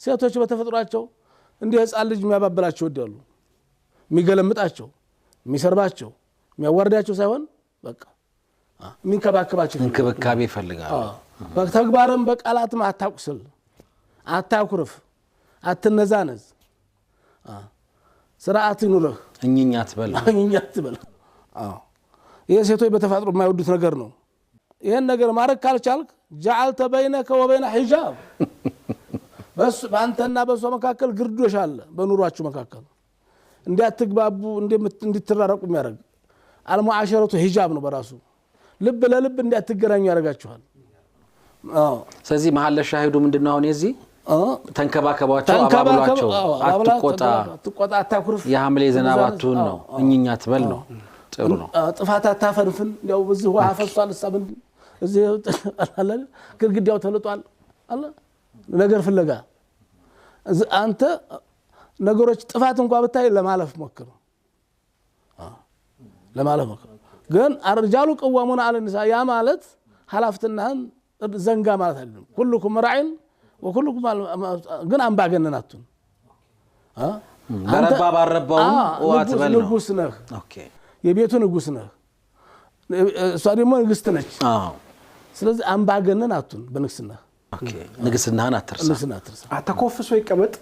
ሴቶች በተፈጥሯቸው እንደ ህፃን ልጅ የሚያባብላቸው ይወዳሉ። የሚገለምጣቸው፣ የሚሰርባቸው፣ የሚያዋርዳቸው ሳይሆን በቃ የሚንከባከባቸው እንክብካቤ ይፈልጋሉ። በተግባርም በቃላትም አታቁስል፣ አታኩርፍ፣ አትነዛነዝ፣ ስርዓት ይኑርህ፣ እኝኛ አትበል። እኝኛ አትበል። ይህ ሴቶች በተፈጥሮ የማይወዱት ነገር ነው። ይህን ነገር ማድረግ ካልቻልክ ጀዓልተ በይነከ ወበይነ ሒጃብ፣ በአንተና በእሷ መካከል ግርዶሽ አለ። በኑሯችሁ መካከል እንዲያትግባቡ እንዲትራረቁ የሚያደርግ አልሙዓሸረቱ ሂጃብ ነው በራሱ ልብ ለልብ እንዲያትገናኙ ያደርጋችኋል። ስለዚህ መሀል ሻሂዱ ምንድነው አሁን የዚህ ተንከባከቧቸው፣ አባብሏቸው፣ አትቆጣ፣ አትቆጣ፣ አታኩርፍ፣ የሐምሌ ዝናብ አትሁን ነው። እኝኛ አትበል ነው። ጥሩ ነው። ጥፋት አታፈንፍን። እንዲያው እዚህ ውሃ ፈሷል፣ እሳ ምንድን እዚህ ግድግዳው ተልጧል አለ ነገር ፍለጋ አንተ ነገሮች ጥፋት እንኳ ብታይ ለማለፍ ሞክር፣ ለማለፍ ሞክር። ግን الرجال قوامون على النساء፣ ያ ማለት ኃላፊነትህን ዘንጋ ማለት አይደለም። كلكم راع وكلكم ግን አምባገነን አትሁን። በረባ ባረባውም አትበል ነው። ንጉስ ነህ፣ የቤቱ ንጉስ ነህ። እሷ ደግሞ ንግስት ነች። ስለዚህ አምባገነን አትሁን በንግስና። ንግስናህን አትርሳ። ንግስና አትርሳ። ተኮፍሶ ይቀመጥ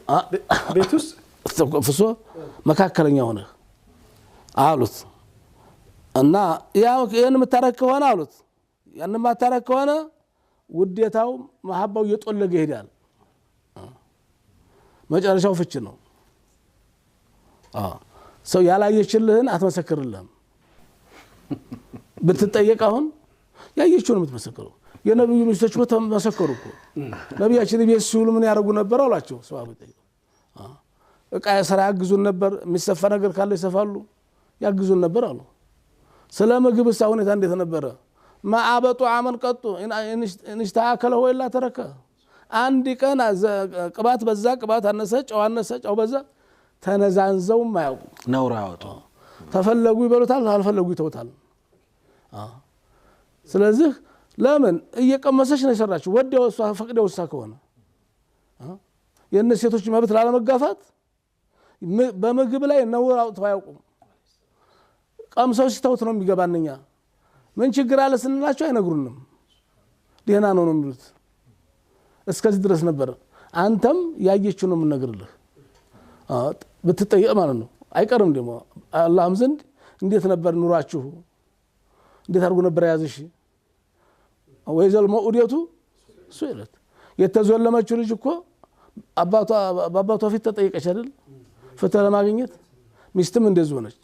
ቤት ውስጥ ተኮፍሶ መካከለኛ ሆነህ አሉት። እና ይህን የምታረግ ከሆነ አሉት፣ ያን የማታረግ ከሆነ ውዴታው መሀባው እየጦለገ ይሄዳል። መጨረሻው ፍች ነው። ሰው ያላየችልህን አትመሰክርልህም። ብትጠየቅ አሁን ያየችውን የምትመሰክረው። የነብዩ ሚስቶች እኮ ተመሰከሩ እኮ። ነቢያችን ቤት ሲውሉ ምን ያደርጉ ነበር አሏቸው። ሰው ጠይቀው እቃ ስራ ያግዙን ነበር፣ የሚሰፋ ነገር ካለ ይሰፋሉ፣ ያግዙን ነበር አሉ። ስለ ምግብ እሳ ሁኔታ እንዴት ነበረ? ማአበጡ አመን ቀጡ እንሽታከለ ወይላ ተረከ። አንድ ቀን ቅባት በዛ ቅባት አነሰ፣ ጨው አነሰ፣ ጨው በዛ፣ ተነዛንዘውም አያውቁ። ነውር አያወጡ። ተፈለጉ ይበሉታል፣ አልፈለጉ ይተውታል። ስለዚህ ለምን እየቀመሰች ነው የሰራችው? ወዲያው እሷ ፈቅደው እሷ ከሆነ የእነ ሴቶች መብት ላለመጋፋት በምግብ ላይ ነውር አውጥተው አያውቁም። ቀምሰው ሲተውት ነው የሚገባን። እኛ ምን ችግር አለ ስንላቸው አይነግሩንም። ደህና ነው ነው የሚሉት። እስከዚህ ድረስ ነበር። አንተም ያየችው ነው የምንነግርልህ ብትጠየቅ ማለት ነው። አይቀርም ደግሞ አላህም ዘንድ እንዴት ነበር ኑሯችሁ? እንዴት አድርጎ ነበር የያዘሽ? ወይዘል መኡዴቱ ሱኢለት፣ የተዞለመችው ልጅ እኮ በአባቷ ፊት ተጠየቀች አይደል? ፍትህ ለማግኘት ሚስትም እንደዚሁ ሆነች።